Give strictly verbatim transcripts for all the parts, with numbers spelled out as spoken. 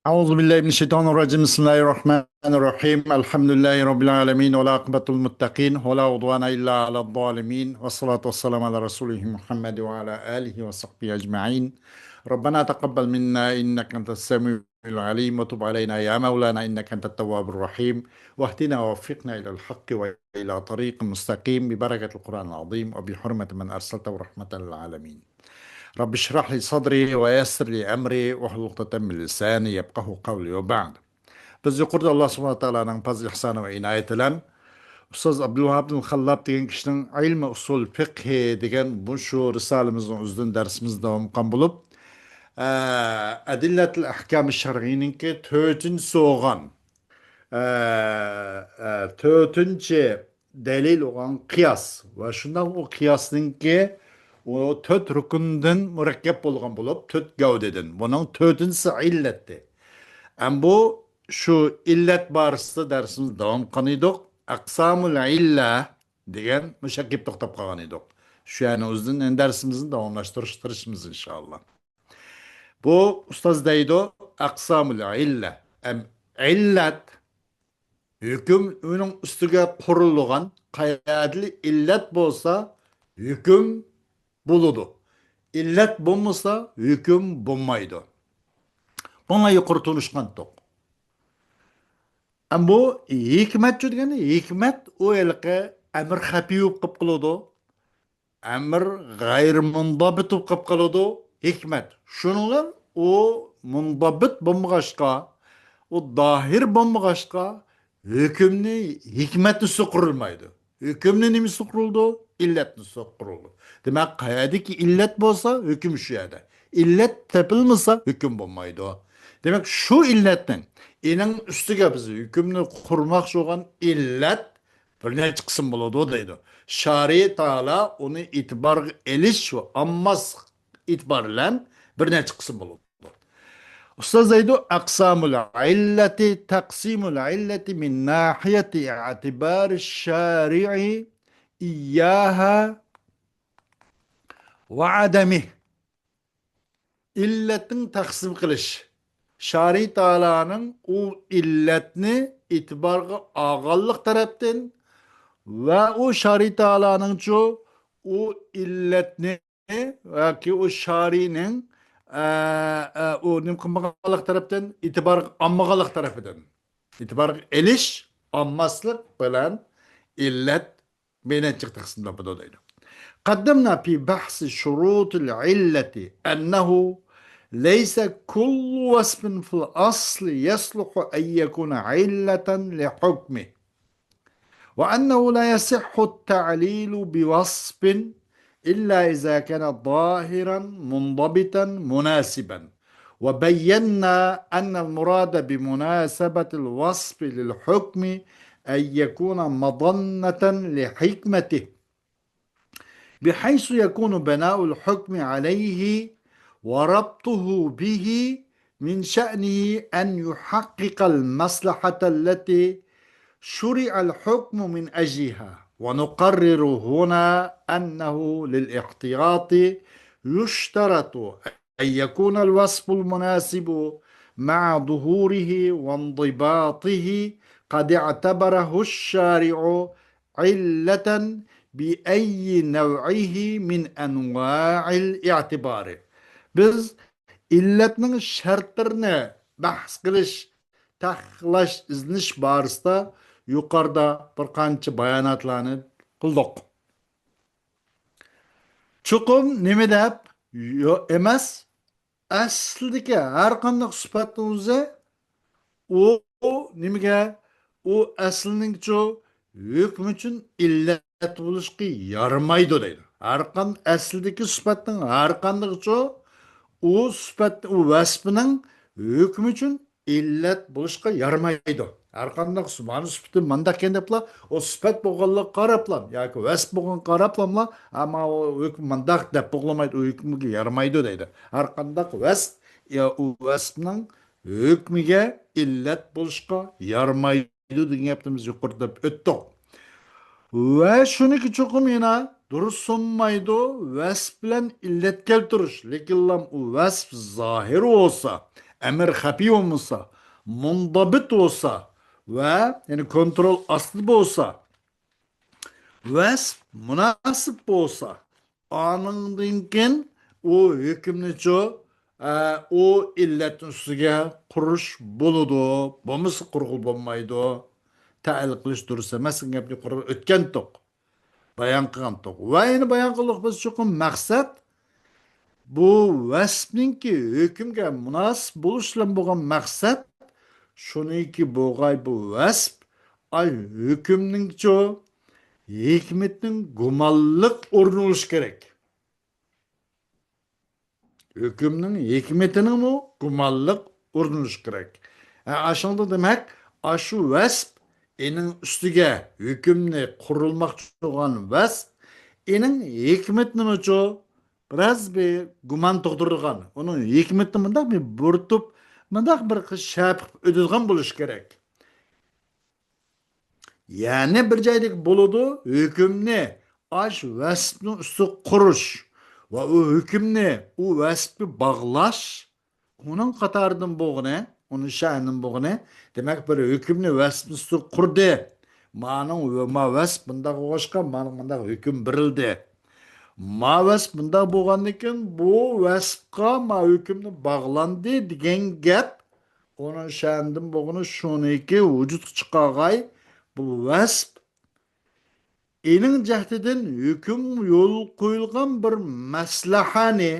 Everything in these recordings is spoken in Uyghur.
أعوذ بالله من الشيطان الرجيم. بسم الله الرحمن الرحيم. الحمد لله رب العالمين، والعاقبة للمتقين، ولا عدوان إلا على الظالمين، والصلاة والسلام على رسوله محمد وعلى آله وصحبه أجمعين. ربنا تقبل منا إنك أنت السميع العليم، وتب علينا يا مولانا إنك أنت التواب الرحيم، واهدنا ووفقنا إلى الحق وإلى طريق مستقيم ببركة القرآن العظيم وبحرمة من أرسلته رحمة للعالمين. رب اشرح لي صدري ويسر لي أمري واحلل عقدة من لساني يفقهوا قولي وبعد. بىز يۇقىرىدا ئاللا سۇبھانەھۇ ۋە تائالانىڭ پاز ئىھسانى ۋە ئىنايىتى بىلەن ئۇستاز ئابدۇلۋاھاب ئىبن خاللاپ دېگەن كىشىنىڭ ئىلمى ئۇسۇل فىقھى دېگەن مۇشۇ رىسالىمىزنىڭ ئۆزىدىن دەرسىمىزنى داۋام قىلغان بولۇپ، ئە، ئەدىللەتىل ئەھكامى شەرئىينىڭكى تۆتىنچىسى بولغان، ئە، ئە، تۆتىنچى دەلىل بولغان قىياس ۋە شۇنداق ئۇ قىياسنىڭكى ئۇ تۆت رۇكۇندىن مۇرەككەپ بولغان بولۇپ، تۆت گەۋدىدىن. بۇنىڭ تۆتىنچىسى ئىللەتتى. ئەم بۇ شۇ ئىللەت بارىسىدا دەرسىمىزنى داۋام قىلغان ئىدۇق. ئەقسامۇل ئىللە دېگەن مۇشەككىپ توختاپ قالغان ئىدۇق. شۇ يەرنىڭ ئۆزىدىن ئەمدى دەرسىمىزنى داۋاملاشتۇرۇش تىرىشىمىز ئىنشائاللا. بۇ ئۇستاز دەيدۇ، ئەقسامۇل ئىللە. ئەم، ئىللەت ھۆكۈم ئۇنىڭ ئۈستىگە قۇرۇلغان قەيەدىلى ئىللەت بولسا ھۆكۈم بولىدۇ. ئىللەت بولمىسا ھۆكۈم بولمايدۇ. بۇنى يۇقىرى تونۇشقانتۇق. ئەم بۇ ھېكمەتچۇ دېگەندە ھېكمەت ئۇ ھېلىقى ئەمر خەپىي بولۇپ قېلىپ قالىدۇ. ئەمر غەيرىي مۇنزەبىت بولۇپ قېلىپ قالىدۇ ھېكمەت. شۇنىڭ بىلەن ئۇ مۇنزەبىت بولمىغاچقا، ئۇ زاھىر بولمىغاچقا، ھۆكۈمنى ھېكمەتنى ئۈستىگە قۇرۇلمايدۇ. ھۆكۈمنى نېمە ئۈستىگە قۇرۇلىدۇ؟ ئىللەتنى ئۈستىگە قۇرۇلىدۇ. دېمەك، قەيەردىكى ئىللەت بولسا، ھۆكۈم شۇ يەردە. ئىللەت تېپىلمىسا، ھۆكۈم بولمايدۇ. دېمەك، شۇ ئىللەتنىڭ، ئېنىڭ ئۈستىگە بىز ھۆكۈمنى قۇرماقچى بولغان ئىللەت بىر نەچچە قىسىم بولىدۇ دەيدۇ. شارىي تائالا ئۇنى ئېتىبارغا ئېلىش ۋە ئالماسلىق ئېتىبارى بىلەن بىر نەچچە قىسىم بولىدۇ. ئۇستاز دەيدۇ، أقسام العلة، تقسيم العلة من ناحية اعتبار الشارع إياها وعدمه. ئىللەتنىڭ تەقسىم قىلىش. شارىي تائالانىڭ ئۇ ئىللەتنى ئېتىبارغا ئالغانلىق تەرەپتىن ۋە ئۇ شارىي تائالانىڭچۇ ئۇ ئىللەتنى ياكى ئۇ شارىينىڭ، ئە، ئە، ئۇ نېمە قىلمىغانلىق تەرەپتىن، ئېتىبارغا ئالمىغانلىق تەرىپىدىن. ئېتىبارغا ئېلىش، ئالماسلىق بىلەن ئىللەت بىر نەچچە تەقسىملەپ بولىدۇ دەيدۇ. قدمنا في بحث شروط العلة أنه ليس كل وصف في الأصل يصلح أن يكون علة لحكمه، وأنه لا يصح التعليل بوصف إلا إذا كان ظاهرا منضبطا مناسبا، وبينا أن المراد بمناسبة الوصف للحكم أن يكون مظنة لحكمته، بحيث يكون بناء الحكم عليه وربطه به من شأنه أن يحقق المصلحة التي شرع الحكم من أجلها، ونقرر هنا أنه للاحتياط يشترط أن يكون الوصف المناسب مع ظهوره وانضباطه قد اعتبره الشارع علة بأي نوعه من أنواع الاعتبار. بىز ئىللەتنىڭ شەرتلىرىنى بەھس قىلىش، تەھقىقلەش، ئىزدىنىش بارىسىدا يۇقىرىدا بىر قانچە باياناتلارنى قىلدۇق. چوقۇم نېمە دەپ يو-، ئەمەس، ئەسلىدىكى ھەر قانداق سۈپەتنىڭ ئۆزى ئۇ نېمىگە؟ ئۇ ئەسلىنىڭچۇ ھۆكمى ئۈچۈن ئىللەت بولۇشقا يارىمايدۇ دەيدۇ. ھەر قان-، ئەسلىدىكى سۈپەتنىڭ ھەر قاندىقىچۇ ئۇ سۈپەت، ئۇ ۋەسپىنىڭ ھۆكمى ئۈچۈن ئىللەت بولۇشقا يارىمايدۇ. ھەر قانداق سۈ-، مانا سۈپىتى مانداق ئىكەن دەپلا، ئۇ سۈپەت بولغانلىقىغا قاراپلا ياكى ۋەسپ بولغانغا قاراپلاملا، ئەمما ئۇ ھۆكۈم مانداق دەپ بولغىلىمايدۇ، ئۇ ھۆكۈمگە يارىمايدۇ دەيدۇ. ھەر قانداق ۋەسپ، يا ئۇ ۋەسپنىڭ ھۆكمىگە ئىللەت بولۇشقا يارىمايدۇ دېگەن گەپنى بىز يۇقىرىدا دەپ ئۆتتۇق. ۋە شۇنىكى چوقۇم يەنە دۇرۇس سۇنمايدۇ، ۋەسپ بىلەن ئىللەت كەلتۈرۈش. لېكىنلا ئۇ ۋەسپ زاھىر بولسا، ئەمر خەپىي بولمىسا، مۇنزەبىت بولسا ۋە، يەنى كونترول ئاستىدا بولسا، ۋەسپ مۇناسىپ بولسا، ئانىڭدىن كېيىن ئۇ ھۆكۈمنىچۇ، ئە، ئۇ ئىللەتنىڭ ئۈستىگە قۇرۇش بولىدۇ، بولمىسا قۇرغىلى بولمايدۇ. تەئەللۇق قىلىش دۇرۇس ئەمەس دېگەن گەپنى يۇقىرىدا ئۆتكەنتۇق، بايان قىلغانتۇق. ۋە يەنە بايان قىلدۇق بىز چوقۇم مەقسەت بۇ ۋەسپنىڭكى ھۆكۈمگە مۇناسىپ بولۇش بىلەن بولغان مەقسەت شۇنىڭكى بولغاي بۇ ۋەسپ، ئاي ھۆكۈمنىڭچۇ ھېكمىتىنىڭ گۇمانلىق ئورنى بولۇشى كېرەك. ھۆكۈمنىڭ ھېكمىتىنىڭمۇ گۇمانلىق ئورنى بولۇشى كېرەك. ھە، ئاشۇندىن دېمەك، ئاشۇ ۋەسپ، ئېنىڭ ئۈستىگە ھۆكۈمنى قۇرۇلماقچى بولغان ۋەسپ، ئېنىڭ ھېكمىتىنىمۇچۇ بىراز بىر گۇمان تۇغدۇرىدىغان، ئۇنىڭ ھېكمىتىنى مۇنداق بىر بۇرۇتۇپ، مۇنداق بىر خىل شەپىقىپ ئۆتىدىغان بولۇشى كېرەك. يەنى بىر جايدىكى بولىدۇ، ھۆكۈمنى ئاش ۋەسپنىڭ ئۈستىگە قۇرۇش ۋە ئۇ ھۆكۈمنى ئۇ ۋەسپكە باغلاش، ئۇنىڭ قاتارىدىن بولغىنى، ئۇنىڭ شەنىدىن بولغىنى، دېمەك، بىر ھۆكۈمنى ۋەسپنىڭ ئۈستىگە قۇردى. مانىڭ ۋە ما ۋەسپ بۇنداق بولغاچقا، مانىڭ مۇنداق ھۆكۈم بېرىلدى. ما ۋەسپ بۇنداق بولغاندىن كېيىن، بۇ ۋەسپقا ما ھۆكۈمنى باغلاندى دېگەن گەپ، ئۇنىڭ شەنىدىن بولغىنى شۇنىكى ۋۇجۇدقا چىقارغاي، بۇ ۋەسپ ئېنىڭ جەھىتىدىن ھۆكۈم يول قويۇلغان بىر مەسلىھەنى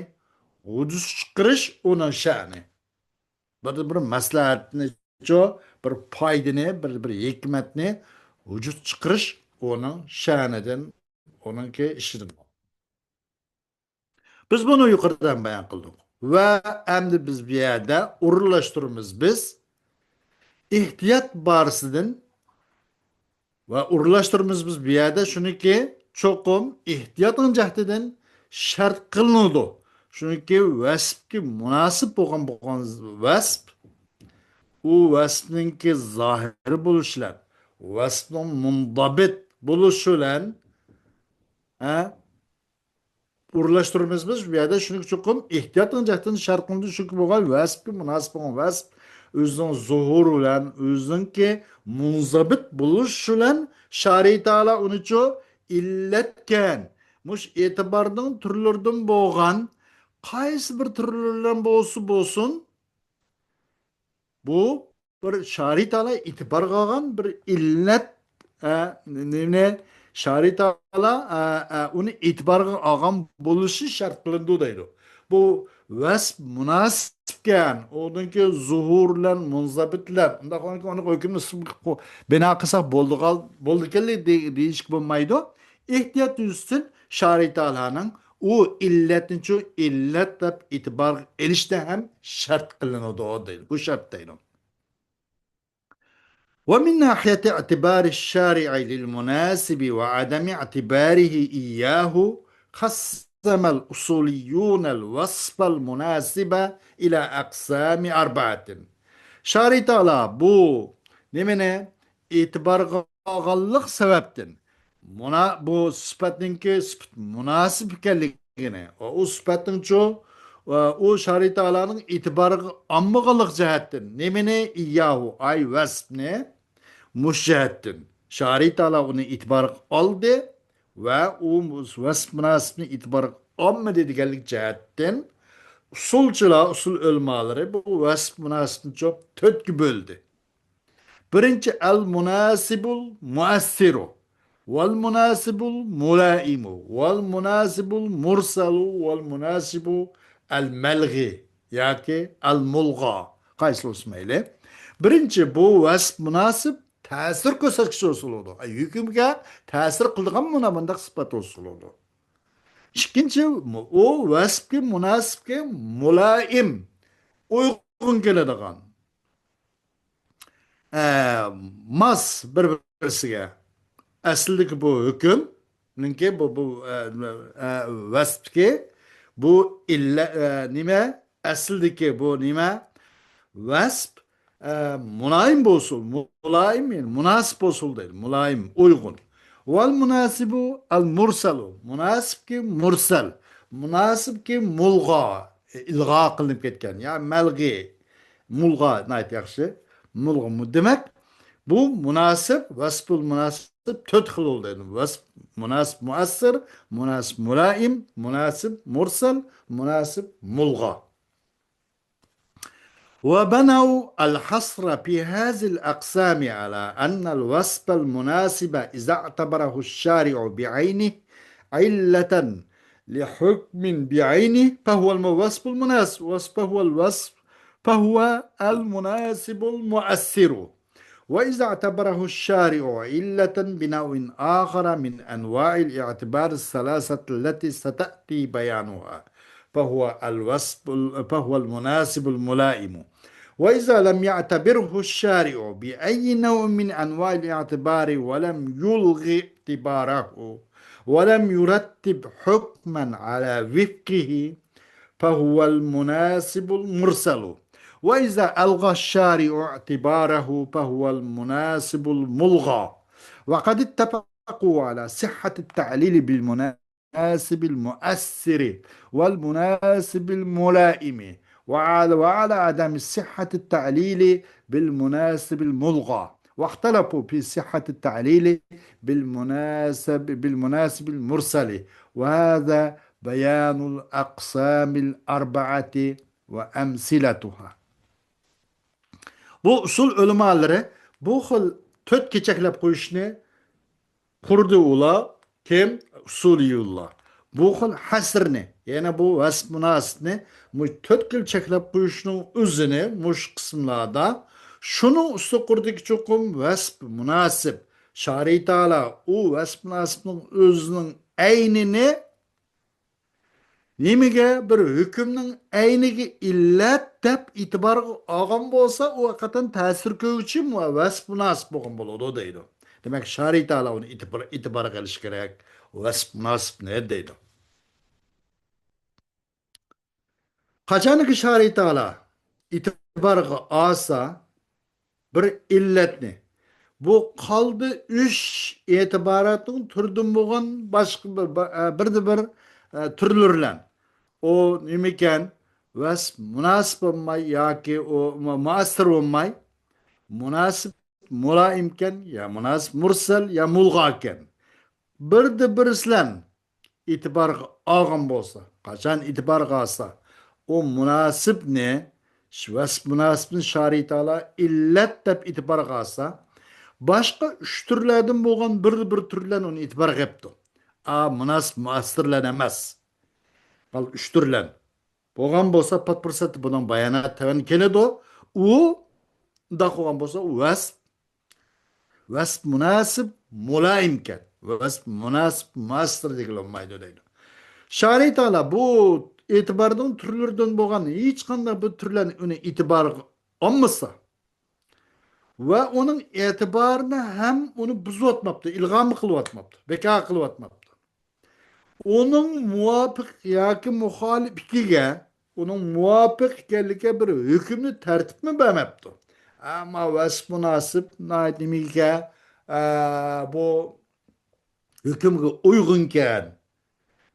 ۋۇجۇدقا چىقىرىش ئۇنىڭ شەنى. بىر، بىر مەسلىھەتنىچۇ، بىر پايدىنى، بىر، بىر ھېكمەتنى ۋۇجۇدقا چىقىرىش ئۇنىڭ شەنىدىن، ئۇنىڭكى ئىشىدىن. بىز بۇنى يۇقىرىدا ھەم بايان قىلدۇق. ۋە ئەمدى بىز بۇ يەردە ئورۇنلاشتۇرىمىز بىز ئېھتىيات بارىسىدىن ۋە ئورۇنلاشتۇرىمىز بىز بۇ يەردە شۇنىكى چوقۇم ئېھتىياتنىڭ جەھىتىدىن شەرت قىلىنىدۇ. شۇنىكى ۋەسپكە مۇناسىپ بولغان، بولغان ۋەسپ، ئۇ ۋەسپنىڭكى زاھىر بولۇشى بىلەن، ۋەسپنىڭ مۇنزەبىت بولۇشى بىلەن، ھە، ئورۇنلاشتۇرىمىز بىز. بۇ يەردە شۇنىڭ چوقۇم ئېھتىياتنىڭ جەھەتتىن شەرت قىلىنىدۇ، چۈنكى بولغان ۋەسپكە مۇناسىپ بولغان ۋەسپ ئۆزىنىڭ زۇھۇرى بىلەن، ئۆزىنىڭكى مۇنزەبىت بولۇشى بىلەن شارى تائالا ئۇنىچۇ ئىللەتكەن. مۇش ئېتىبارنىڭ تۈرلىرىدىن بولغان قايسى بىر تۈرلىرى بىلەن بولسا بولسۇن، بۇ بىر شارى تائالا ئېتىبارغا ئالغان بىر ئىللەت، ئە، نېمىنى شارى تائالا، ئە، ئە، ئۇنى ئېتىبارغا ئالغان بولۇشى شەرت قىلىنىدۇ دەيدۇ. بۇ ۋەسپ مۇناسىپكەن، ئۇنىڭكى زۇھۇر بىلەن مۇنزەبىت بىلەن، ئۇنداق بولغاندىكىن ئۇنى ھۆكۈمنى بىنا قىلساق بولىدىغان، بولىدىكەنلىك دېيىشكە بولمايدۇ. ئېھتىيات يۈزىسىدىن شارى تائالانىڭ ئۇ ئىللەتنىچۇ ئىللەت دەپ ئېتىبارغا ئېلىشتا ھەم شەرت قىلىنىدۇ دەيدۇ. بۇ شەرت دەيدۇ. ومن ناحية اعتبار الشارع للمناسب وعدم اعتباره إياه قسم الأصوليون الوصف المناسب إلى أقسام أربعة. شارى تائالا بۇ نېمىنى ئېتىبارغا ئالغانلىق سەۋەبتىن، مۇنا-، بۇ سۈپەتنىڭكى سۈپەت مۇناسىپ ئىكەنلىكىنى، ئۇ سۈپەتنىڭچۇ، ئۇ شارى تائالانىڭ ئېتىبارىغا ئالمىغانلىق جەھەتتىن، نېمىنى؟ ئىياھۇ، ئاي ۋەسپنى، مۇش جەھەتتىن. شارى تائالا ئۇنى ئېتىبارغا ئالدى ۋە ئۇ ۋەسپ مۇناسىپنى ئېتىبارغا ئالمىدى دېگەنلىك جەھەتتىن ئۇسۇلچىلار، ئۇسۇل ئۆلىمالىرى بۇ ۋەسپ مۇناسىپنىچۇ تۆتكە بۆلدى. بىرىنچى، ئەل مۇناسىبۇل مۇئەسسىرۇ، ۋەل مۇناسىبۇل مۇلائىمۇ، ۋەل مۇناسىبۇل مۇرسەلۇ، ۋەل مۇناسىبۇ ئەل مەلغى ياكى ئەل مۇلغا، قايسى بولسا مەيلى. بىرىنچى، بۇ ۋەسپ مۇناسىپ تەسىر كۆرسەتكۈچى بولسا بولىدۇ. ئەي، ھۆكۈمگە تەسىر قىلىدىغان مۇنا مۇنداق سۈپەت بولسا بولىدۇ. ئىككىنچى، ئۇ ۋەسپكە مۇناسىپكە مۇلائىم، ئۇيغۇن كېلىدىغان، ئە، ماس بىر-بىرسىگە. ئەسلىدىكى بۇ ھۆكۈمنىڭكى بۇ، بۇ، ئە، ئە، ۋەسپتىكى بۇ ئىللە-، ئە، نېمە؟ ئەسلىدىكى بۇ نېمە؟ ۋەسپ، ئە، مۇلايىم بولسۇن، مۇلايىم، يەنى مۇناسىپ بولسۇن دەيدۇ، مۇلايىم، ئۇيغۇن. ۋەل مۇناسىبۇ ئەل مۇرسەلۇ، مۇناسىپكى مۇرسەل، مۇناسىپكى مۇلغا، ئىلغا قىلىنىپ كەتكەن، يا مەلغى. مۇلغا ناھايىتى ياخشى. مۇلغا مۇ-، دېمەك، بۇ مۇناسىب، ۋەسپۇل مۇناسىب تۆت خىل بولىدۇ. ۋەسپ مۇناسىب مۇئەسسىر، مۇناسىب مۇلائىم، مۇناسىب مۇرسەل، مۇناسىب مۇلغا. وبنوا الحصر في هذه الأقسام على أن الوصف المناسب إذا اعتبره الشارع بعينه علة لحكم بعينه فهو الم-، وصف المناسب، وصف، فهو الوصف، فهو المناسب المؤثر. وإذا اعتبره الشارع علة بنوع آخر من أنواع الاعتبار الثلاثة التي ستأتي بيانها، فهو الوصف ال-، فهو المناسب الملائم. وإذا لم يعتبره الشارع بأي نوع من أنواع الاعتبار ولم يلغ اعتباره ولم يرتب حكما على وفقه، فهو المناسب المرسل. وإذا ألغى الشارع اعتباره، فهو المناسب الملغى. وقد اتفقوا على صحة التعليل بالمناسب المؤثر والمناسب الملائم، وعلى، وعلى عدم صحة التعليل بالمناسب الملغى، واختلفوا في صحة التعليل بالمناسب، بالمناسب المرسل، وهذا بيان الأقسام الأربعة وأمثلتها. بۇ ئۇسۇل ئۆلىمالىرى بۇ خىل تۆتكە چەكلەپ قويۇشنى قۇردى ئۇلار، كىم؟ ئۇسۇلىيۇللار. بۇ خىل ھەسرنى، يەنى بۇ ۋەسپ مۇناسىپنى مۇشۇ تۆت خىل چەكلەپ قويۇشنىڭ ئۆزىنى مۇشۇ قىسىملاردا شۇنىڭ ئۈستى قۇردىكى چوقۇم ۋەسپ مۇناسىپ. شارىي تائالا ئۇ ۋەسپ مۇناسىپنىڭ ئۆزىنىڭ ئەينىنى نېمىگە بىر ھۆكۈمنىڭ ئەينىگە ئىللەت دەپ ئېتىبارغا ئالغان بولسا، ئۇ ھەقىقەتەن تەسىر كۆرگۈچى ۋە ۋەسپ مۇناسىپ بولغان بولىدۇ دەيدۇ. دېمەك، شارىي تائالا ئۇنى ئېتىبار-، ئېتىبارغا ئېلىش كېرەك، ۋەسپ مۇناسىپنى دەيدۇ. قاچانكى شارىي تائالا ئېتىبارغا ئالسا، بىر ئىللەتنى. بۇ قالدى ئۈچ ئېتىباراتنىڭ تۈردىن بولغان باشقا بىر، بىر، ئە، بىردە بىر، ئە، تۈرلىرىلەن. ئۇ نېمىكەن؟ ۋەسپ مۇناسىپ بولماي ياكى ئۇ مۇ-، مۇئەسسىر بولماي، مۇناسىپ مۇلائىمكەن، يا مۇناسىپ مۇرسەل، يا مۇلغاكەن. بىردە بىرسىلەن ئېتىبارغا ئالغان بولسا، قاچان ئېتىبارغا ئالسا، ئۇ مۇناسىپنى، ۋەسپ مۇناسىپنى شارىي تائالا ئىللەت دەپ ئېتىبارغا ئالسا، باشقا ئۈچ تۈرلەردىن بولغان بىر، بىر تۈرلەن ئۇنى ئېتىبارغا ئېپتۇ. ئا، مۇناسىپ مۇئەسسىرلەن ئەمەس. قال ئۈچ تۈرلەن. بولغان بولسا، پات پۇرسەتتە بۇنىڭ باياناتى تەۋەن كېلىدۇ. ئۇ، ئۇنداق بولغان بولسا، ئۇ ۋەسپ ۋەسپ مۇناسىپ مۇلائىمكەن. ۋەسپ مۇناسىپ مۇئەسسىر دېگىلى بولمايدۇ دەيدۇ. شارىي تائالا بۇ ئېتىبارنىڭ تۈرلىرىدىن بولغان ھېچقانداق بىر تۈرلەرنى ئۇنى ئېتىبارغا ئالمىسا ۋە ئۇنىڭ ئېتىبارىنى ھەم ئۇنى بۇزۇۋاتماپتۇ، ئىلغاممۇ قىلىۋاتماپتۇ، بىكار قىلىۋاتماپتۇ. ئۇنىڭ مۇۋاپىق ياكى مۇخالىپىگە، ئۇنىڭ مۇۋاپىق ئىكەنلىكىگە بىر ھۆكۈمنى تەرتىپمۇ بەرمەپتۇ. ئەمما ۋەسپ مۇناسىپ ناھايىتى نېمىگە، ئە، بۇ ھۆكۈمگە ئۇيغۇنكەن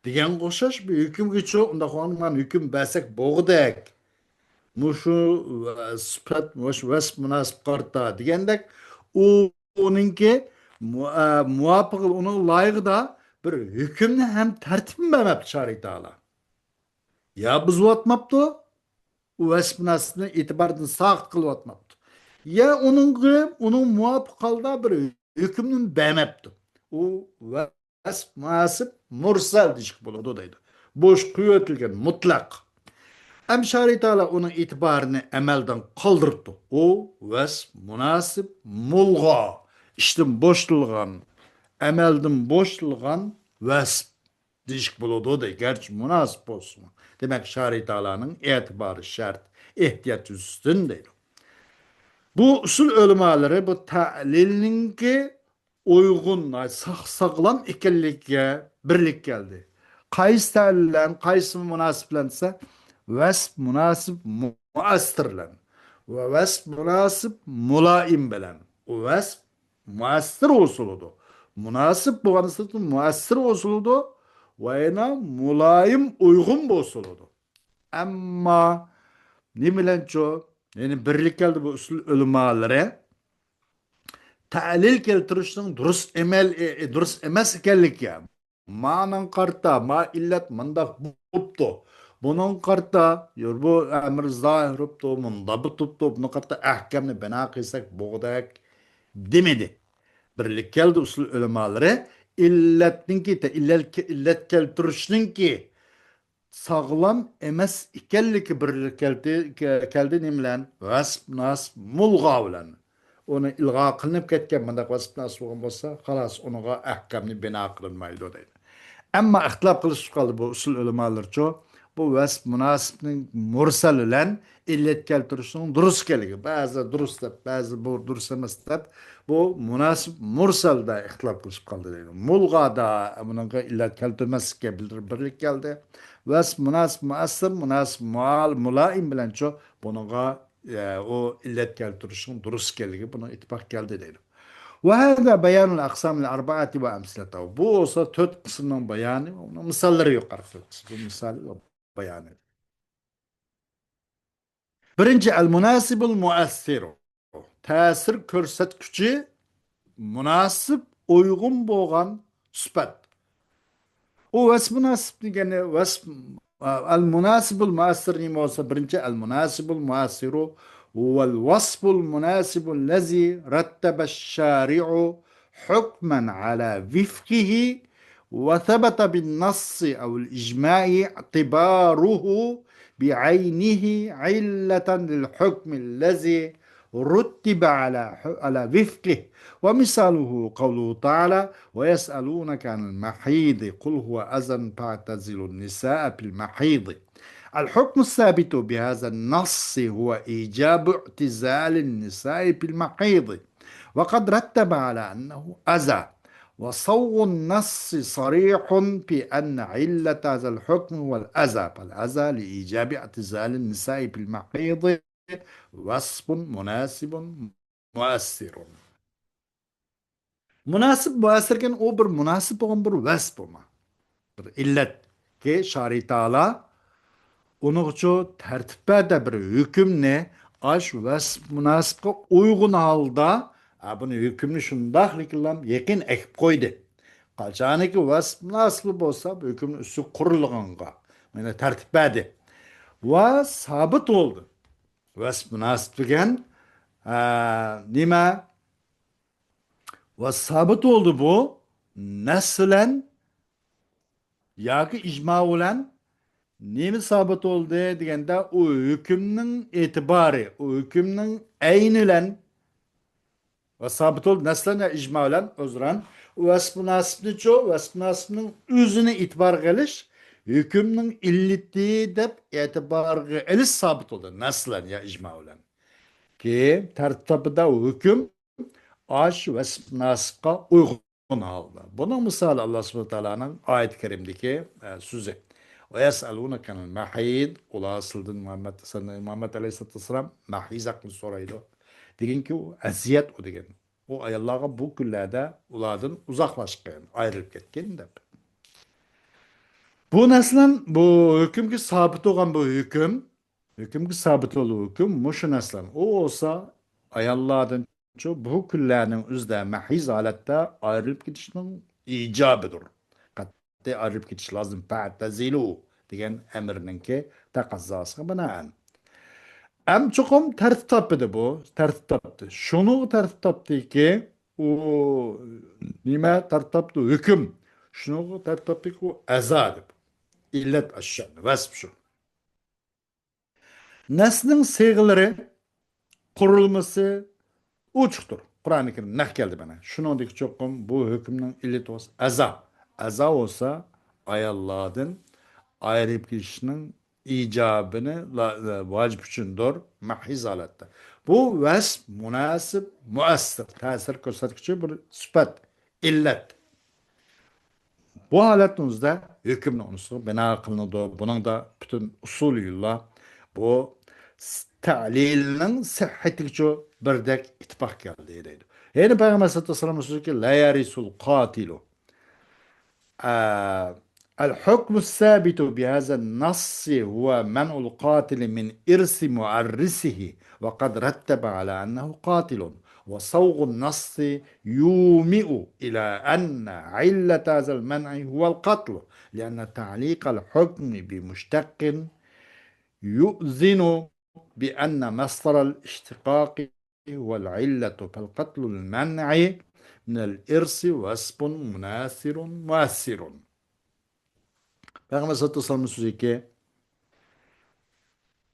دېگەنگە ئوخشاش، بىر ھۆكۈمگىچۇ، ئۇنداق بولغاندا مانا ھۆكۈم بەرسەك بولغۇدەك. مۇشۇ، ئە، سۈپەت، مۇشۇ ۋەسپ مۇناسىپ قارىتا دېگەندەك، ئۇ ئۇنىڭكى مۇ-، ئە، مۇۋاپىق، ئۇنىڭ لايىقىدا بىر ھۆكۈمنى ھەم تەرتىپنى بەرمەپتۇ شارىي تائالا. يا بۇزۇۋاتماپتۇ، ئۇ ۋەسپ مۇناسىپنى ئېتىباردىن ساقىت قىلىۋاتماپتۇ. يا ئۇنىڭغا، ئۇنىڭ مۇۋاپىق ھالدا بىر ھۆكۈمنى بەرمەپتۇ. ئۇ ۋەسپ مۇناسىپ مۇرسەل دېيىشكە بولىدۇ دەيدۇ. بوش قويۇۋېتىلگەن مۇتلەق. ئەمما شارىي تائالا ئۇنىڭ ئېتىبارىنى ئەمەلدىن قالدۇرۇپتۇ. ئۇ ۋەسپ مۇناسىپ مۇلغا، ئىشتىن بوشىتىلغان، ئەمەلدىن بوشىتىلغان ۋەسپ دېيىشكە بولىدۇ دەيدۇ. گەرچە مۇناسىپ بولسىمۇ. دېمەك، شارىي تائالانىڭ ئېتىبارى شەرت، ئېھتىيات يۈزىسىدىن دەيدۇ. بۇ ئۇسۇل ئۆلىمالىرى بۇ تەلىلنىڭكى ئۇيغۇن، ساق-، ساغلام ئىكەنلىكىگە بىرلىككە كەلدى. قايسى تەلىل بىلەن، قايسى مۇناسىپ بىلەن دېسە، ۋەسپ مۇناسىپ مۇئەسسىر بىلەن ۋە ۋەسپ مۇناسىپ مۇلائىم بىلەن. ئۇ ۋەسپ مۇئەسسىر بولسىلىدۇ. مۇناسىپ بولغان مۇئەسسىر بولسىلىدۇ ۋە يەنە مۇلائىم، ئۇيغۇن بولسىلىدۇ. ئەمما نېمە بىلەنچۇ؟ يەنى بىرلىك كەلدى بۇ ئۇسۇل ئۆلىمالىرى تەلىل كەلتۈرۈشنىڭ دۇرۇس ئەمەل، ئى، ئى، دۇرۇس ئەمەس ئىكەنلىكى. مانىڭ قارىتا، ما ئىللەت مۇنداق بوپتۇ. بۇنىڭ قارىتا، يور، بۇ ئەمر زاھىر بوپتۇ، مۇنداق بوپتۇ، بۇنىڭ قارىتا ئەھكامنى بىنا قىلساق بوغدەك دېمىدى. بىرلىك كەلدى ئۇسۇل ئۆلىمالىرى ئىللەتنىڭكى، تە-، ئىللەت، ئىللەت كەلتۈرۈشنىڭكى ساغلام ئەمەس ئىكەنلىكى بىرلىك كەلدى، كە-، كەلدى نېمە بىلەن؟ ۋەسپ ناسىپ مۇلغا بىلەن. ئۇنى ئىلغا قىلىنىپ كەتكەن مۇنداق ۋەسپ ناسىپ بولغان بولسا، خالاس، ئۇنىڭغا ئەھكامنى بىنا قىلىنمايدۇ دەيدۇ. ئەمما ئىختىلاپ قىلىشىپ قالدى بۇ ئۇسۇل ئۆلىمالىرىچۇ، بۇ ۋەسپ مۇناسىپنىڭ مۇرسەل بىلەن ئىللەت كەلتۈرۈشنىڭ دۇرۇس ئىكەنلىكى. بەزىلەر دۇرۇس دەپ، بەزىلەر بۇ دۇرۇس ئەمەس دەپ، بۇ مۇناسىپ مۇرسەلدە ئىختىلاپ قىلىشىپ قالدى دەيدۇ. مۇلغادا بۇنىڭغا ئىللەت كەلتۈرمەسلىككە بىر-، بىرلىك كەلدى. ۋەسپ مۇناسىپ مۇئەسسىر، مۇناسىپ مۇئال-، مۇلائىم بىلەنچۇ بۇنىڭغا، ئە، ئۇ ئىللەت كەلتۈرۈشنىڭ دۇرۇس ئىكەنلىكى بۇنىڭ ئىتتىپاق كەلدى دەيدۇ. وهذا بيان الأقسام الأربعة وأمثلتها. بۇ بولسا تۆت قىسىمنىڭ بايانى، ئۇنىڭ مىساللىرى يۇقىرىقى تۆت قىسىم. بۇ مىسال ۋە بايانى. بىرىنچى، المناسب المؤثر. تەسىر كۆرسەتكۈچى مۇناسىپ، ئۇيغۇن بولغان سۈپەت. ئۇ ۋەسپ مۇناسىپ دېگەننى ۋەسپ، ئەل مۇناسىبۇل مۇئەسسىر نېمە بولسا، بىرىنچى، ئەل مۇناسىبۇل مۇئەسسىرۇ ھۇۋەل ۋەسپۇل مۇناسىبۇل لەزى رەتتەبەش شارىئۇ ھۆكمەن ئەلا ۋىفقىھى وثبت بالنص أو الإجماع اعتباره بعينه علة للحكم الذي رتب على، على وفقه. ومثاله قوله تعالى: ويسألونك عن المحيض قل هو أذى فاعتزلوا النساء في المحيض. الحكم الثابت بهذا النص هو إيجاب اعتزال النساء في المحيض، وقد رتب على أنه أذى، وصوغ النص صريح في أن علة هذا الحكم هو الأذى، فالأذى لإيجاب اعتزال النساء في المحيض وصف مناسب مؤثر. مۇناسىپ مۇئەسسىر دېگەن ئۇ بىر مۇناسىپ بولغان بىر ۋەسپ بولما. بىر ئىللەتكە شارىي تائالا ئۇنىڭغىچۇ تەرتىپ بەردى بىر ھۆكۈمنى، ئاش ۋەسپ مۇناسىپقا ئۇيغۇن ھالدا، ھە، بۇنى ھۆكۈمنى شۇنداقلىكىلا يېقىن ئەكىپ قويدى. قاچانكى ۋەسپ مۇناسىپى بولسا، بۇ ھۆكۈمنىڭ ئۈستىگە قۇرۇلغانغا، مانا تەرتىپ بەردى. ۋە سابىت بولدى. ۋەسپ مۇناسىپ دېگەن، ئە، نېمە؟ ۋە سابىت بولدى بۇ نەس بىلەن ياكى ئىجما بىلەن. نېمە سابىت بولدى دېگەندە، ئۇ ھۆكۈمنىڭ ئېتىبارى، ئۇ ھۆكۈمنىڭ ئەينى بىلەن ۋە سابىت بولدى نەس بىلەن يا ئىجما بىلەن ئۆزران. ئۇ ۋەسپ مۇناسىپنىچۇ، ۋەسپ مۇناسىپنىڭ ئۆزىنى ئېتىبارغا ئېلىش، ھۆكۈمنىڭ ئىللىتى دەپ ئېتىبارغا ئېلىش سابىت بولدى نەس بىلەن يا ئىجما بىلەن. كېيىن تەرتىپ تاپىدۇ ھۆكۈم ئاش ۋەسپ مۇناسىپقا ئۇيغۇن ھالدا. بۇنىڭ مىسالى ئاللا سۇبھانەھۇ ۋە تائالانىڭ ئايەت كەرىمدىكى، ئە، سۆزى. ۋە يەسئەلۇنەكە ئەنىل مەھىد. ئۇلار سىلىدىن مۇھەممەد، سەن مۇھەممەد ئەلەيھىسسالاتۇ ۋەسسالام مەھىز ھەققىدە سورايدۇ. دېگىنكى، ئۇ ئەزىيەت ئۇ دېگەن. ئۇ ئاياللارغا بۇ كۈنلەردە ئۇلاردىن ئۇزاقلاشقان، ئايرىلىپ كەتكەن دەپ. بۇ نەسلەن، بۇ ھۆكۈمگە سابىت بولغان بۇ ھۆكۈم، ھۆكۈمگە سابىت بولغان ھۆكۈم مۇشۇ نەسلەن. ئۇ بولسا ئاياللاردىن شۇ بۇ كۈنلەرنىڭ ئۆزىدە مەھىز ھالەتتە ئايرىلىپ كېتىشنىڭ ئىجابىدۇر. قەتئىي ئايرىلىپ كېتىش لازىم. پەتەزىلۇ دېگەن ئەمرنىڭكى تەقەززاسىغا بىنائەن. ئەم چوقۇم تەرتىپ تاپىدۇ بۇ. تەرتىپ تاپتى. شۇنىڭغا تەرتىپ تاپتىكى، ئۇ نېمە تەرتىپ تاپتى؟ ھۆكۈم. شۇنىڭغا تەرتىپ تاپتىكى، ئۇ ئەزا دەپ. ئىللەت ئاشۇ، ۋەسپ شۇ. نەسنىڭ سىيغىلىرى، قۇرۇلمىسى ئوچۇقتۇر. قۇرئانى كەرىم نەق كەلدى مانا. شۇنىڭدىكى چوقۇم بۇ ھۆكۈمنىڭ ئىللىتى بولسا ئەزا. ئەزا بولسا ئاياللاردىن ئايرىپ كېتىشنىڭ ئىجابىنى لا-، ۋاجىپ ئۈچۈندۇر، مەھىز ھالەتتە. بۇ ۋەسپ، مۇناسىپ، مۇئەسسىر، تەسىر كۆرسەتكۈچى بىر سۈپەت، ئىللەت. بۇ ھالەتنىڭ ئۆزىدە ھۆكۈمنىڭ ئۇنىسىغا بىنا قىلىنىدۇ. بۇنىڭدا پۈتۈن ئۇسۇلىيۇللار بۇ س-، تەلىلنىڭ سىھھىتىگىچۇ بىردەك ئىتتىپاق كەلدى دەيدۇ. يەنە پەيغەمبەر ئەلەيھىسسالاتۇ ۋەسسالامنىڭ سۆزىكى، لا يرث القاتل، ئە، الحكم الثابت بهذا النص هو منع القاتل من إرث مورثه، وقد رتب على أنه قاتل، وصوغ النص يومئ إلى أن علة هذا المنع هو القتل، لأن تعليق الحكم بمشتق يؤذن بأن مصدر الاشتقاق هو العلة، فالقتل المنع من الإرث وصف مناسر مؤثر. پەيغەمبەر سەللەللاھۇ ئەلەيھى ۋەسەللەمنىڭ سۆزىكى،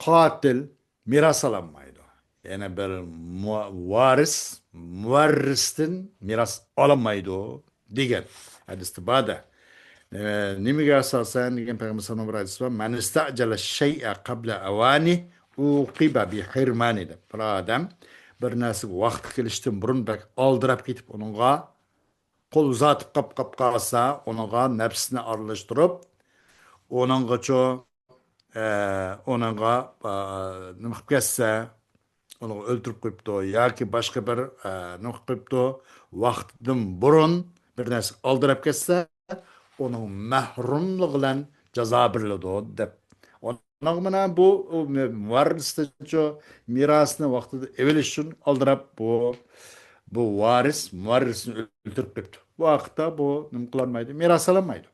قاتىل مىراس ئالالمايدۇ. يەنى بىر مۇ-، ۋارىس مۇۋەررىستىن مىراس ئالالمايدۇ دېگەن ھەدىستە بار-دە. ئە، نېمىگە ئاساسەن دېگەن پەيغەمبەر سەللەللاھۇ ئەلەيھى ۋەسەللەم، مەن ئىستەئجەلە شەيئە قەبلە ئەۋانى ئۇقىبە بىھىرمانى دەپ. بىر ئادەم بىر نەرسىگە ۋاقتى كېلىشتىن بۇرۇن بەك ئالدىراپ كېتىپ، ئۇنىڭغا قول ئۇزاتىپ قاپ، قاپ قالسا، ئۇنىڭغا نەپسىنى ئارىلاشتۇرۇپ، ئۇنىڭغىچۇ، ئە، ئۇنىڭغا، ئە، نېمە قىلىپ كەتسە، ئۇنى ئۆلتۈرۈپ قويۇپتۇ ياكى باشقا بىر، ئە، نېمە قىلىپ قويۇپتۇ، ۋاقتىدىن بۇرۇن بىر نەرسە ئالدىراپ كەتسە، ئۇنىڭ مەھرۇملۇقى بىلەن جازا بېرىلىدۇ، دەپ. ئۇنىڭ مانا بۇ، ئۇ مۇۋەررىستىنچۇ مىراسنى ۋاقتىدا ئېلىش ئۈچۈن ئالدىراپ بۇ، بۇ ۋارىس مۇۋەررىسنى ئۆلتۈرۈپ قويۇپتۇ. بۇ ۋاقىتتا بۇ نېمە قىلالمايدۇ؟ مىراس ئالالمايدۇ.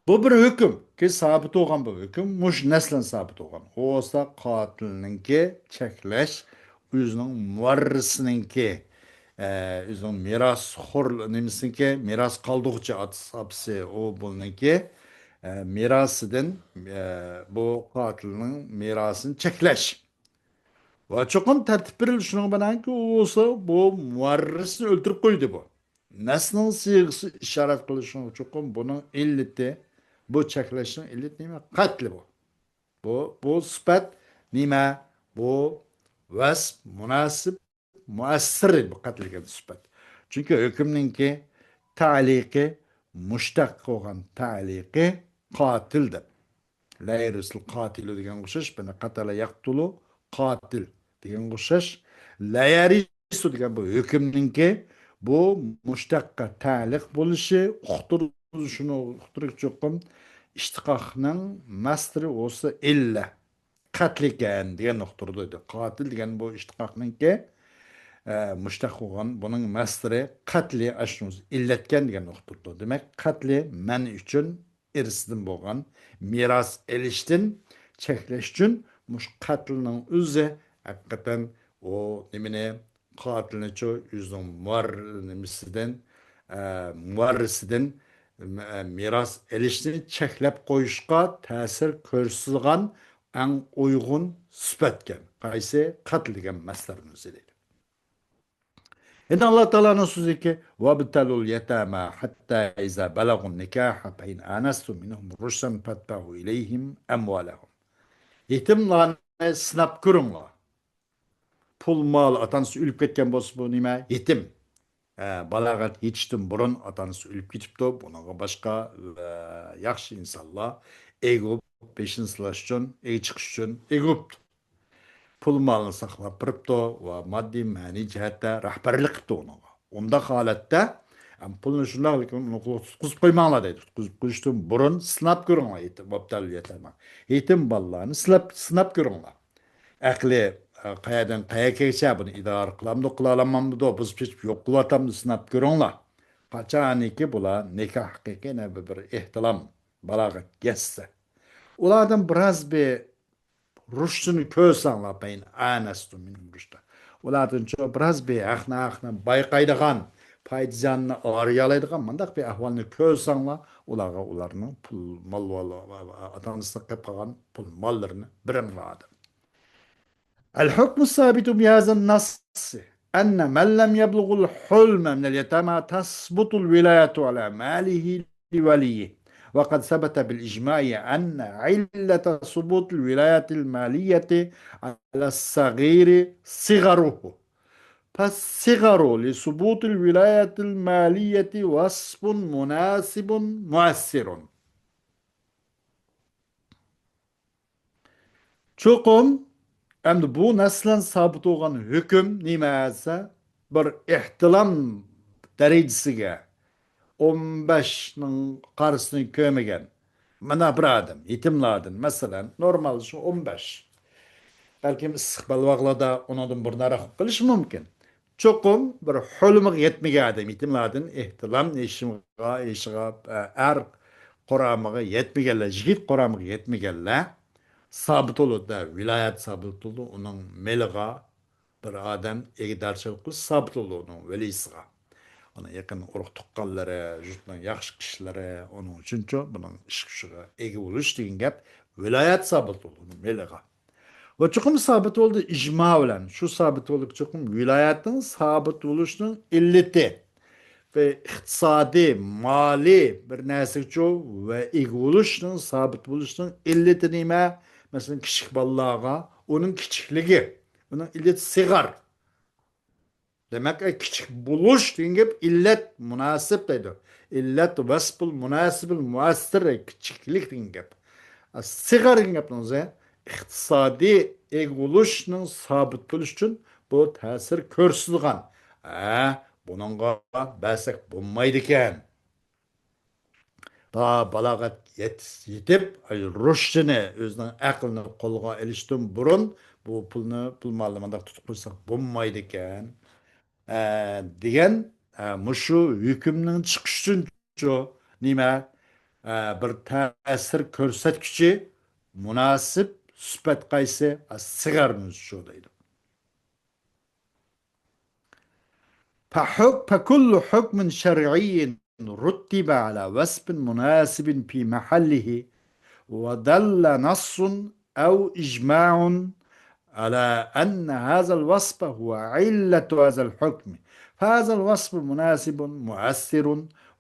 بۇ بىر ھۆكۈم. كېيىن سابىت بولغان بۇ ھۆكۈم. مۇشۇ نەسلەن سابىت بولغان. ئۇ بولسا قاتىلنىڭكى چەكلەش، ئۆزىنىڭ مۇۋەررىسىنىڭكى، ئە، ئۆزىنىڭ مىراسخور نېمىسىنىڭكى، مىراس قالدۇرغۇچى ئاتىسى، ئاپىسى، ئۇ بۇنىڭكى، ئە، مىراسىدىن، ئە، بۇ قاتىلنىڭ مىراسىنى چەكلەش. ۋە چوقۇم تەرتىپ بېرىلدى شۇنىڭ بىلەنكى، ئۇ بولسا بۇ مۇۋەررىسنى ئۆلتۈرۈپ قويدى بۇ. نەسنىڭ سىيغىسى ئىشارەت قىلىشىغا چوقۇم بۇنىڭ ئىللىتى، بۇ چەكلەشنىڭ ئىللىتى نېمە؟ قەتلى بۇ. بۇ، بۇ سۈپەت نېمە؟ بۇ ۋەسپ، مۇناسىپ، مۇئەسسىر بۇ قەتل دېگەن سۈپەت. چۈنكى ھۆكۈمنىڭكى تەلىقى، مۇشتەق بولغان تەلىقى قاتىل دەپ. لا يرث القاتل دېگەنگە ئوخشاش، بۇنى قاتل يەقتۇلۇ قاتىل دېگەنگە ئوخشاش. لا يرث دېگەن بۇ ھۆكۈمنىڭكى بۇ مۇشتەققە تەلىق بولۇشى، ئۇقتۇرۇش، شۇنى ئۇقتۇرۇش چوقۇم ئىشتىقاقنىڭ مەسدىرى بولسا ئىللە. قەتلىكەن دېگەننى ئۇقتۇرىدۇ. قاتىل دېگەن بۇ ئىشتىقاقنىڭكى، ئە، مۇشتەق بولغان، بۇنىڭ مەسدىرى قەتلى، ئاشۇنىڭ ئۆزى ئىللەتكەن دېگەننى ئۇقتۇرىدۇ. دېمەك، قەتلى مەن ئۈچۈن ئىرسىدىن بولغان مىراس ئېلىشتىن چەكلەش ئۈچۈن مۇشۇ قەتلنىڭ ئۆزى ھەقىقەتەن ئۇ نېمىنى، قاتىلنىچۇ ئۆزىنىڭ مۇۋەر-، نېمىسىدىن، ئە، مۇۋەررىسىدىن، ئە، مىراس ئېلىشنى چەكلەپ قويۇشقا تەسىر كۆرسىتىدىغان ئەڭ ئۇيغۇن سۈپەتكەن. قايسى؟ قەتل دېگەن مەسدەرنىڭ ئۆزى دەيدۇ. يەنە ئاللا تائالانىڭ سۆزىكى، وابتلوا اليتامى حتى إذا بلغوا النكاح فإن آنستم منهم رشدا فادفعوا إليهم أموالهم. يېتىملارنى سىناپ كۆرۈڭلار. پۇل مال، ئاتا ئانىسى ئۆلۈپ كەتكەن بولسا، بۇ نېمە؟ يېتىم. ئە، بالاغەت يېتىشتىن بۇرۇن ئاتا ئانىسى ئۆلۈپ كېتىپتۇ. بۇنىڭغا باشقا، ئە، ياخشى ئىنسانلار ئىگە بولۇپ، بېشىنى سىلاش ئۈچۈن، ئىگە چىقىش ئۈچۈن ئىگە بولۇپتۇ. پۇل مالنى ساقلاپ بېرىپتۇ ۋە ماددىي مەنىۋى جەھەتتە رەھبەرلىك قىپتۇ ئۇنىڭغا. ئۇنداق ھالەتتە، ئەم، پۇلنى شۇنداق، لېكىن ئۇنى قۇتقۇزۇپ قويماڭلار دەيدۇ. قۇتقۇزۇپ قويۇشتىن بۇرۇن سىناپ كۆرۈڭلار، يېتىم، مۇبتەلا يېتىم. يېتىم بالىلارنى سىناپ، سىناپ كۆرۈڭلار. ئەقلى، ئە، قەيەردىن قەيەرگىچە بۇنى ئىدارە قىلامدۇ، قىلالمامدۇ، بۇزۇپ چېچىپ يوق قىلىۋاتامدۇ، سىناپ كۆرۈڭلار. قاچانكى بۇلار نىكاھ ھەققىگە يەنە بىر، بىر ئېھتىلام، بالاغەتكە يەتسە. ئۇلاردىن بىراز بىر رۇشدىنى كۆرسەڭلار، فإن آنستم منهم رشدا. ئۇلاردىنچۇ بىراز بىر ھەقنى، ھەقنى بايقايدىغان، پايدا زىياننى ئايرىيالايدىغان مۇنداق بىر ئەھۋالنى كۆرسەڭلار، ئۇلارغا ئۇلارنىڭ پۇل، مال، مال، ئاتا ئانىسىغا قېلىپ قالغان پۇل ماللىرىنى بېرىڭلار دەپ. الحكم الثابت بهذا النص أن من لم يبلغ الحلم من اليتامى تسقط الولاية على ماله لوليه، وقد ثبت بالإجماع أن علة ثبوت الولاية المالية على الصغير صغره، فالصغر لثبوت الولاية المالية وصف مناسب مؤثر. چوقۇم، ئەمدى بۇ نەسلەن سابىت بولغان ھۆكۈم نېمە دېسە، بىر ئېھتىلام دەرىجىسىگە، ئون بەشنىڭ قارىسىنى كۆرمىگەن مانا بىر ئادەم، يېتىملاردىن، مەسىلەن، نورمال شۇ ئون بەش. بەلكىم ئىسسىق بەلباغلاردا ئۇنىڭدىن بۇرۇنراق بولۇپ قېلىشى مۇمكىن. چوقۇم بىر ھۆلۈمىگە يەتمىگەن ئادەم، يېتىملاردىن ئېھتىلام يېشىغا، يېشىغا، ئەر قۇرامىغا يەتمىگەنلەر، يىگىت قۇرامىغا يەتمىگەنلەر سابىت بولىدۇ، ۋىلايەت سابىت بولىدۇ، ئۇنىڭ مېلىغا بىر ئادەم ئىگىدارچىلىق قىلىش سابىت بولىدۇ ئۇنىڭ ۋەلىسىغا. ئۇنىڭ يېقىن ئۇرۇق تۇغقانلىرى، يۇرتنىڭ ياخشى كىشىلىرى، ئۇنىڭ ئۈچۈنچۇ بۇنىڭ ئىش كۈچىگە ئىگە بولۇش دېگەن گەپ ۋىلايەت سابىت بولىدۇ ئۇنىڭ مېلىغا. ۋە چوقۇم سابىت بولدى ئىجما بىلەن. شۇ سابىت بولدى چوقۇم ۋىلايەتنىڭ سابىت بولۇشىنىڭ ئىللىتى. ۋە ئىقتىسادىي، مالىي بىر نەرسىگىچۇ ۋە ئىگە بولۇشنىڭ، سابىت بولۇشنىڭ ئىللىتى نېمە؟ مەسىلەن، كىچىك بالىلارغا ئۇنىڭ كىچىكلىكى، ئۇنىڭ ئىللىتى سىغار. دېمەك، ئە، كىچىك بولۇش دېگەن گەپ ئىللەت، مۇناسىپ دەيدۇ. ئىللەت ۋەسپۇل مۇناسىبىل مۇئەسسىر، كىچىكلىك دېگەن گەپ. ئە، سىغار دېگەن گەپنىڭ ئۆزى ئىقتىسادىي ئىگە بولۇشنىڭ سابىت بولۇشى ئۈچۈن بۇ تەسىر كۆرسىتىدىغان. ھە، بۇنىڭغا بەرسەك بولمايدىكەن. تا بالاغەت يەت-، يېتىپ، ئاي، رۇشدىنى، ئۆزىنىڭ ئەقلىنى قولغا ئېلىشتىن بۇرۇن بۇ پۇلنى، پۇل مالنى مۇنداق تۇتۇپ قويساق بولمايدىكەن، ئە، دېگەن، ئە، مۇشۇ ھۆكۈمنىڭ چىقىشى ئۈچۈن شۇ نېمە، ئە، بىر تەسىر كۆرسەتكۈچى مۇناسىپ سۈپەت قايسى؟ ئە، سىغارنى شۇ دەيدۇ. فحك-، فكل حكم شرعي رتب على وصف مناسب في محله ودل نص أو إجماع على أن هذا الوصف هو علة هذا الحكم، فهذا الوصف مناسب مؤثر،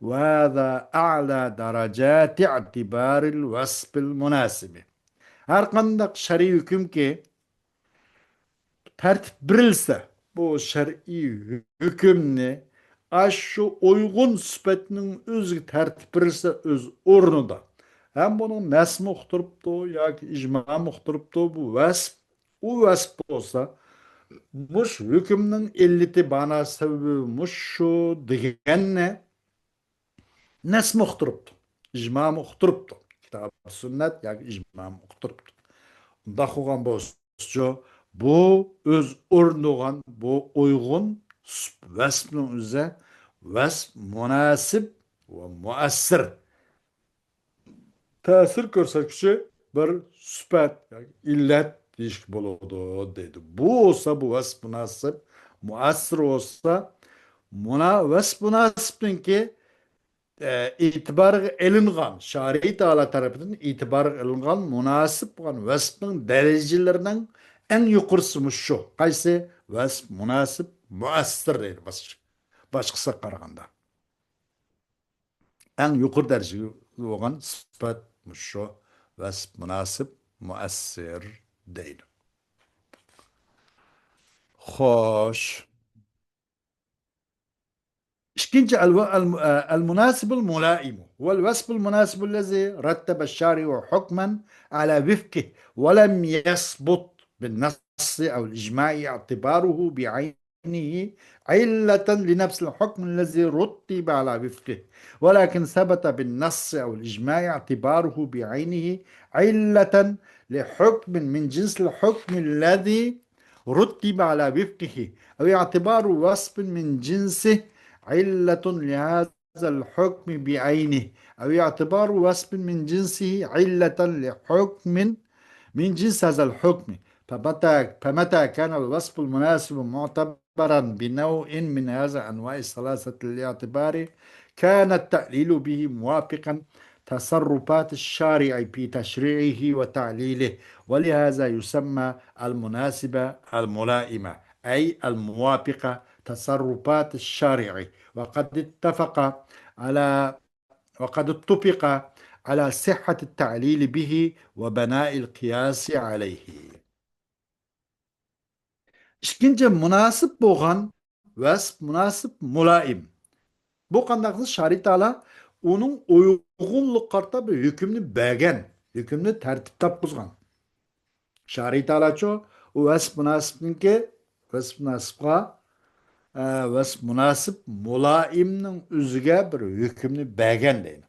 وهذا أعلى درجات اعتبار الوصف المناسب. ھەر قانداق شەرئىي ھۆكۈمكى تەرتىپ بېرىلسە، بۇ شەرئىي ھۆكۈمنى ئاشۇ ئۇيغۇن سۈپەتنىڭ ئۆزىگە تەرتىپ بېرىلسە ئۆز ئورنىدا، ھەم بۇنىڭ نەسمۇ ئۇقتۇرۇپتۇ ياكى ئىجمامۇ ئۇقتۇرۇپتۇ، بۇ ۋەسپ، ئۇ ۋەسپ بولسا، مۇش ھۆكۈمنىڭ ئىللىتى، مانا سەۋەبى مۇشۇ دېگەننى نەسمۇ ئۇقتۇرۇپتۇ، ئىجمامۇ ئۇقتۇرۇپتۇ. كىتاب سۈننەت ياكى ئىجمامۇ ئۇقتۇرۇپتۇ. ئۇنداق بولغان بولسىچۇ، بۇ ئۆز ئورنىغان، بۇ ئۇيغۇن سۈپ-، ۋەسپنىڭ ئۆزى ۋەسپ مۇناسىپ ۋە مۇئەسسىر. تەسىر كۆرسەتكۈچى بىر سۈپەت ياكى ئىللەت دېيىشكە بولىدۇ، دەيدۇ. بۇ بولسا، بۇ ۋەسپ مۇناسىپ مۇئەسسىر بولسا، مۇنا-، ۋەسپ مۇناسىپنىڭكى، ئە، ئېتىبارغا ئېلىنغان، شارى تائالا تەرىپىدىن ئېتىبارغا ئېلىنغان مۇناسىپ بولغان ۋەسپنىڭ دەرىجىلىرىنىڭ ئەڭ يۇقىرىسى مۇشۇ. قايسى؟ ۋەسپ مۇناسىپ مۇئەسسىر دەيدۇ باشقا-، باشقىسىغا قارىغاندا. ئەڭ يۇقىرى دەرىجىگە بولغان سۈپەت مۇشۇ ۋەسپ مۇناسىپ مۇئەسسىر دەيدۇ. خوش. ئىككىنچى، الو-، الم-، المناسب الملائم هو الوصف المناسب الذي رتب الشارع حكما على وفقه ولم يثبت بالنص أو الإجماع اعتباره بعينه علة لنفس الحكم الذي رتب على وفقه، ولكن ثبت بالنص أو الإجماع اعتباره بعينه علة لحكم من جنس الحكم الذي رتب على وفقه، أو اعتبار وصف من جنسه علة لهذا الحكم بعينه، أو اعتبار وصف من جنسه علة لحكم من جنس هذا الحكم. فمتى، فمتى كان الوصف المناسب معتبرا بنوع من هذا الأنواع الثلاثة الاعتبار، كان التعليل به موافقا تصرفات الشارع في تشريعه وتعليله، ولهذا يسمى المناسبة الملائمة، أي الموافقة تصرفات الشارع، وقد اتفق على، وقد اتفق على صحة التعليل به وبناء القياس عليه. ئىككىنچى، مۇناسىپ بولغان ۋەسپ مۇناسىپ مۇلائىم. بۇ قانداق دېسە، شارى تائالا ئۇنىڭ ئۇيغۇنلۇقىغا قارىتا بىر ھۆكۈمنى بەرگەن، ھۆكۈمنى تەرتىپ تاپقۇزغان. شارى تائالاچۇ، ئۇ ۋەسپ مۇناسىپنىڭكى، ۋەسپ مۇناسىپقا ئە، ۋەسپ مۇناسىپ مۇلائىمنىڭ ئۆزىگە بىر ھۆكۈمنى بەرگەن دەيدۇ.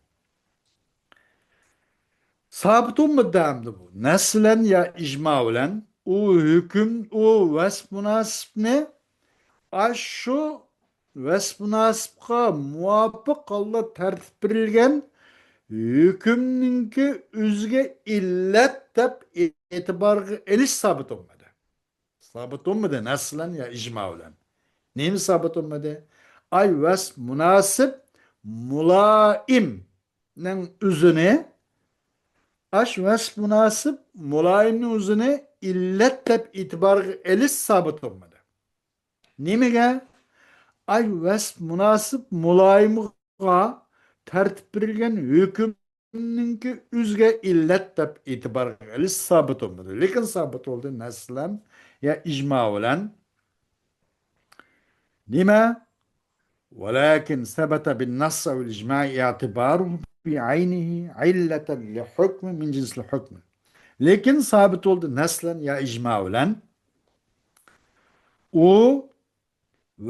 سابىت بولمىدى ئەمدى بۇ. نەسلەن يا ئىجما بىلەن ئۇ ھۆكۈم، ئۇ ۋەسپ مۇناسىپنى ئاشۇ ۋەسپ مۇناسىپقا مۇۋاپىق ھالدا تەرتىپ بېرىلگەن ھۆكۈمنىڭكى ئۆزىگە ئىللەت دەپ ئېتىبارغا ئېلىش سابىت بولمىدى. سابىت بولمىدى نەسلەن يا ئىجما بىلەن. نېمە سابىت بولمىدى؟ ئاي ۋەسپ مۇناسىپ مۇلائىمنىڭ ئۆزىنى، ئاش ۋەسپ مۇناسىپ مۇلائىمنىڭ ئۆزىنى ئىللەت دەپ ئېتىبارغا ئېلىش سابىت بولمىدى. نېمىگە؟ ئاي ۋەسپ مۇناسىپ مۇلائىمغا تەرتىپ بېرىلگەن ھۆكۈمنىڭكى ئۆزىگە ئىللەت دەپ ئېتىبارغا ئېلىش سابىت بولمىدى. لېكىن سابىت بولدى نەسلەن يا ئىجما بىلەن. نېمە؟ ولكن ثبت بالنص أو الإجماع اعتباره بعينه علة لحكم من جنس الحكم. لېكىن سابىت بولدى نەسلەن يا ئىجما بىلەن. ئۇ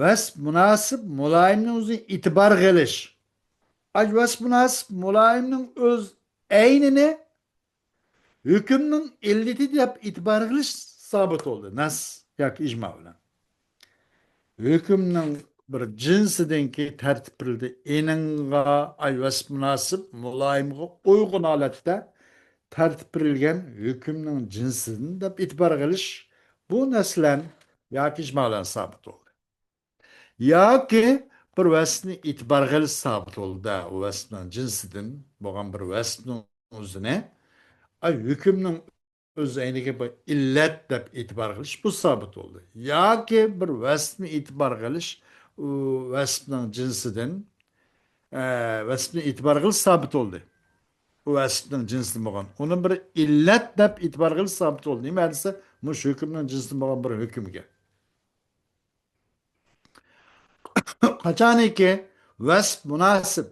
ۋەسپ مۇناسىپ مۇلائىمنىڭ ئۆزىنى ئېتىبارغا ئېلىش. ئاش ۋەسپ مۇناسىپ مۇلائىمنىڭ ئۆز ئەينىنى ھۆكۈمنىڭ ئىللىتى دەپ ئېتىبارغا ئېلىش سابىت بولدى نەس ياكى ئىجما بىلەن. ھۆكۈمنىڭ بىر جىنسىدىنكى تەرتىپ بېرىلدى. ئېنىڭغا ئاي ۋەسپ مۇناسىپ مۇلائىمغا ئۇيغۇن ھالەتتە تەرتىپ بېرىلگەن ھۆكۈمنىڭ جىنسىدىن دەپ ئېتىبارغا ئېلىش بۇ نەسلەن ياكى ئىجما بىلەن سابىت بولدى. ياكى بىر ۋەسپنى ئېتىبارغا ئېلىش سابىت بولدى. ئۇ ۋەسپنىڭ جىنسىدىن بولغان بىر ۋەسپنىڭ ئۆزىنى ئاي ھۆكۈمنىڭ ئۆز ئەينىگە بىر ئىللەت دەپ ئېتىبارغا ئېلىش بۇ سابىت بولدى. ياكى بىر ۋەسپنى ئېتىبارغا ئېلىش ئۇ ۋەسپنىڭ جىنسىدىن، ئە، ۋەسپنى ئېتىبارغا ئېلىش سابىت بولدى. ئۇ ۋەسپنىڭ جىنسىدىن بولغان. ئۇنى بىر ئىللەت دەپ ئېتىبارغا ئېلىش سابىت بولدى. نېمە دېسە، مۇشۇ ھۆكۈمنىڭ جىنسىدىن بولغان بىر ھۆكۈمگە. قاچانكى ۋەسپ مۇناسىپ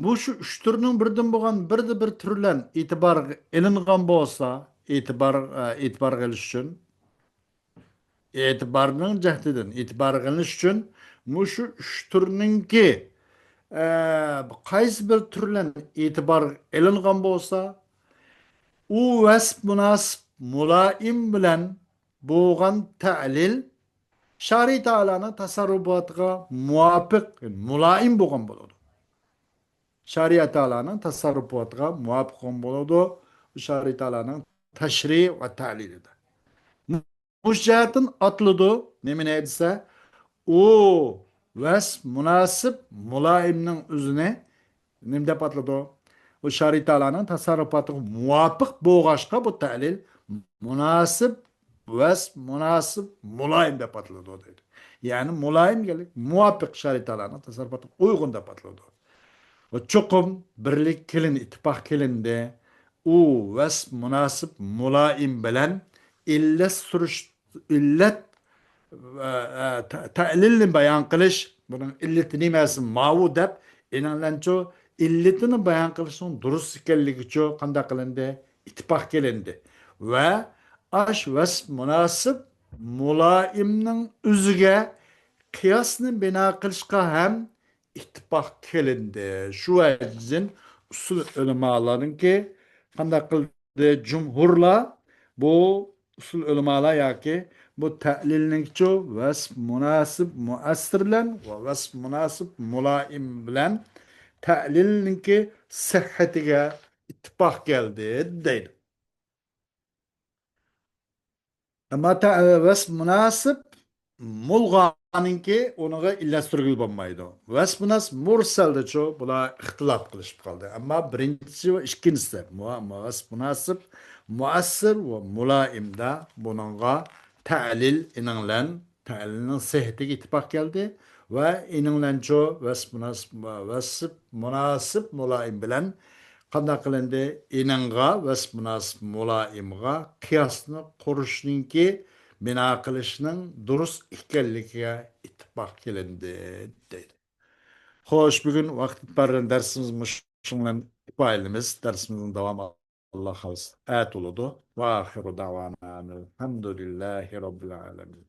مۇشۇ ئۈچ تۈرنىڭ بىرىدىن بولغان بىردە بىر تۈرلەن ئېتىبارغا ئېلىنغان بولسا، ئېتىبار، ئە، ئېتىبارغا ئېلىش ئۈچۈن، ئېتىبارنىڭ جەھىتىدىن ئېتىبارغا ئېلىنىش ئۈچۈن مۇشۇ ئۈچ تۈرنىڭكى، ئە، قايسى بىر تۈرلەن ئېتىبارغا ئېلىنغان بولسا، ئۇ ۋەسپ مۇناسىپ مۇلائىم بىلەن بولغان تەلىل شارى تائالانىڭ تەسەررۇپاتىغا مۇۋاپىق، مۇلائىم بولغان بولىدۇ. شارى تائالانىڭ تەسەررۇپاتىغا مۇۋاپىق بولغان بولىدۇ. شارى تائالانىڭ تەشرى ۋە تەلىلىدە. مۇشۇ جەھەتتىن ئاتىلىدۇ. نېمىنى دېسە، ئۇ ۋەسپ مۇناسىپ مۇلائىمنىڭ ئۆزىنى نېمە دەپ ئاتىلىدۇ؟ ئۇ شارى تائالانىڭ تەسەررۇپاتىغا مۇۋاپىق بولغاچقا، بۇ تەلىل مۇناسىپ، ۋەسپ مۇناسىپ مۇلائىم دەپ ئاتىلىدۇ دەيدۇ. يەنى مۇلائىم دېگەنلىك مۇۋاپىق، شارى تائالانىڭ تەسەررۇپاتىغا ئۇيغۇن دەپ ئاتىلىدۇ. ۋە چوقۇم بىرلىك كېلىندى، ئىتتىپاق كېلىندى. ئۇ ۋەسپ مۇناسىپ مۇلائىم بىلەن ئىللەت سۈرۈش، ئىللەت، ئە، ئە، تە-، تەلىلنى بايان قىلىش، بۇنىڭ ئىللىتى نېمە دېسە ماۋۇ دەپ، ئېنىڭلەنچۇ ئىللىتىنى بايان قىلىشنىڭ دۇرۇس ئىكەنلىكىچۇ قانداق قىلىندى؟ ئىتتىپاق كېلىندى. ۋە ئاش ۋەسپ مۇناسىپ مۇلائىمنىڭ ئۆزىگە قىياسنى بىنا قىلىشقا ھەم ئىتتىپاق كېلىندى. شۇ ۋەجىدىن ئۇسسۇل ئۆلىمالارنىڭكى قانداق قىلدى؟ جۇمھۇرلار بۇ ئۇسسۇل ئۆلىمالار ياكى بۇ تەلىلنىڭكىچۇ ۋەسپ مۇناسىپ مۇئەسسىر بىلەن ۋە ۋەسپ مۇناسىپ مۇلائىم بىلەن تەلىلنىڭكى سىھھىتىگە ئىتتىپاق كەلدى دەيدۇ. ئەمما تە-، ۋەسپ مۇناسىپ مۇلغانىڭكى ئۇنىڭغا ئىللەت سۈرگىلى بولمايدۇ. ۋەسپ مۇناسىپ مۇرسەلدىچۇ بۇلار ئىختىلاپ قىلىشىپ قالدى. ئەمما بىرىنچىسى ۋە ئىككىنچىسى مۇ-، مۇ-، ۋەسپ مۇناسىپ مۇئەسسىر ۋە مۇلائىمدا بۇنىڭغا تەلىل ئېنىڭلەن تەلىلنىڭ سىھھىتىگە ئىتتىپاق كەلدى ۋە ئېنىڭلەنچۇ ۋەسپ مۇناسىپ، ۋەسپ مۇناسىپ مۇلائىم بىلەن قانداق قىلىندى؟ ئېنىڭغا ۋەسپ مۇناسىپ مۇلائىمغا قىياسنى قۇرۇشنىڭكى بىنا قىلىشنىڭ دۇرۇس ئىكەنلىكىگە ئىتتىپاق كېلىندى دەيدۇ. خوش، بۈگۈن ۋاقىت بەرگەن دەرسىمىز مۇشۇنىڭ بىلەن كۇپايىلىمىز. دەرسىمىزنىڭ داۋامى ئاللا خالىسا ئەتە بولىدۇ. ۋە ئاخىرۇ دەۋانا ئەنىل ھەمدۇلىللاھى رەببىل ئالەمىن.